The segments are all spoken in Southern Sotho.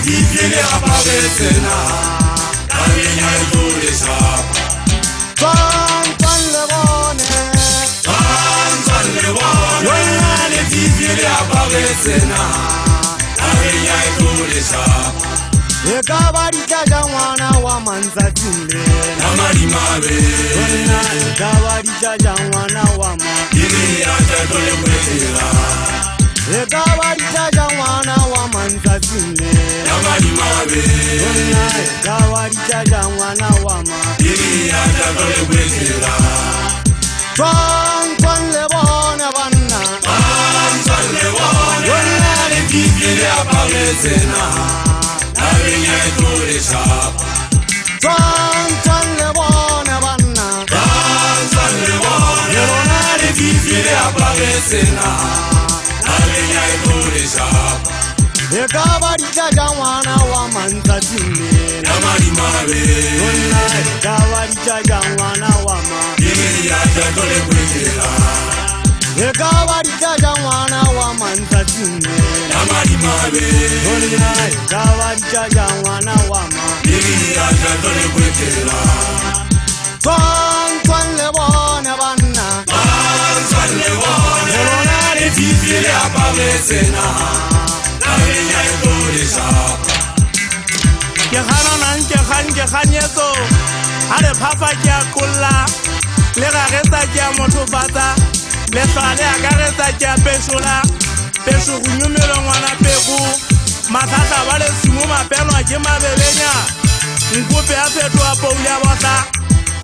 Lefifi le aparetse naha, tabeng ya e tlo le shapa. Tswang, tswang le bone. Tswang, tswang le bone. Lona lefifi le aparetse naha, tabeng ya e tlo le shapa. E ka ba di tla ja ngwana wa mantsatsing lena. Ya madimabe. Lona e ka ba di tla ja ngwana wa ma. Ke ya tla tlo le kwetela. E ka ba di tla ja ngwana wa mantsatsing lena. Ya madimabe. Lona e ka ba di tla ja ngwana wa ma. Ke ya tla tlo le kwetela. Tswang, tswang le bone banna. Tswang, tswang le bone. Lona lefifi le aparetse naha, tabeng ya e tlo le shapa. Tswang, tswang le bone banna. Tswang, tswang le bone. Lona lefifi le aparetse naha, tabeng ya e tlo le shapa. E ka ba di tla ja ngwana wa mantsatsing lena. Ya madimabe. Lona e ka ba di tla ja ngwana wa ma. Ke ya tla tlo le kwetela. E ka ba di tla ja ngwana wa mantsatsing lena. Ya madimabe. Lona e ka ba di tla ja ngwana wa ma. Ke ya tla tlo le kwetela. Tswang, tswang le bone banna. Tswang, tswang le bone. Lona lefifi le aparetse naha, tabeng ya e tlo le shapa. Ke gananang ke kgang ke kganyetso, ha le phafa ke a qolla, le raretsa ke a mothofatsa, le hlwa le akaretsa ke a peshola, pesho go nyomelo ngwana peko, matlhatla ba le sumo mapelwa ke mabelenya, nkope a fetoha poula botla,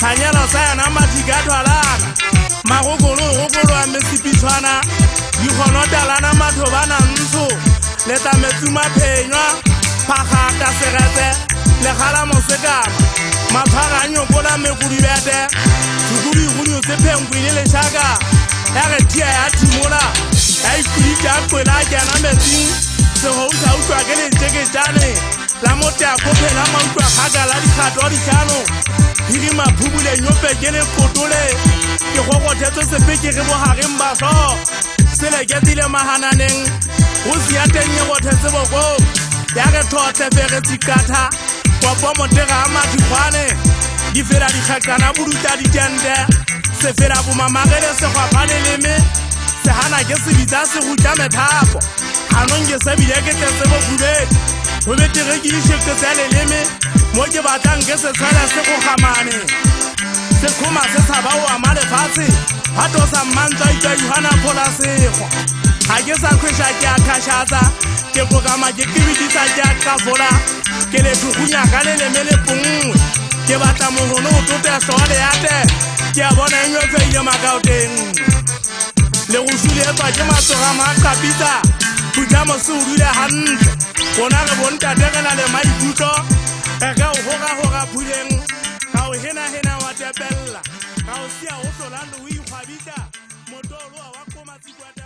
thanyelo sa yona mathika thwalana, magokolo gokolo a mesipitshwana, dikgono talana mathobana ntsho, le tlametsu maphenywa, phagata seretse, legala mosekama, matshwara a nyokola mekodibete, tshukudu go sephenkwe le lešaka, ya re thia ya thimola, ya ikuditša a kwela a kena metsing, sehou sa utlwa ke lentšeketšane, la motea kophe la mautlwa kgaka la dikgato dihlano, phirima phubule nyope ke lekotole, ke gogothetse sepekere bogareng ba hlooho, se leketile mahananeng, go sia teng e rothetse bokong, ya re thotle fere tsikatha, kopo motega a mathikgwane, di fela dikgakana bodutla ditente, se fela bomamare le segwapa leleme, sehana ke sebitsa se rutla methapo, hanong ke se bile ke tletse bofubedi, ho betere ke išeqetse leleme, mo ke batlang ke se tshwele se gogamane, se khoma se tshaba ho ama lefatshe, ha tosa mmantswa itswa Yohana phola sekgwa. Ha ke sa kgwesha ke a khashatsa, ke kokama ke kibidisa ke a qafola, ke le thugunya ka leleme le pongwe, ke batla mohono o tote hlooho le ate, ke a bona e nywefehile makaoteng. Le go sule etswa ke matsoga maqapitsa, phutha mose o dule hantle, rona re bontate re na le maikutlo, re ka o hora-hora phuleng, ka o hena-hena wa tepella, ka o siya o hlola le o ikgwabitla, motoloa wa koma tsikwata.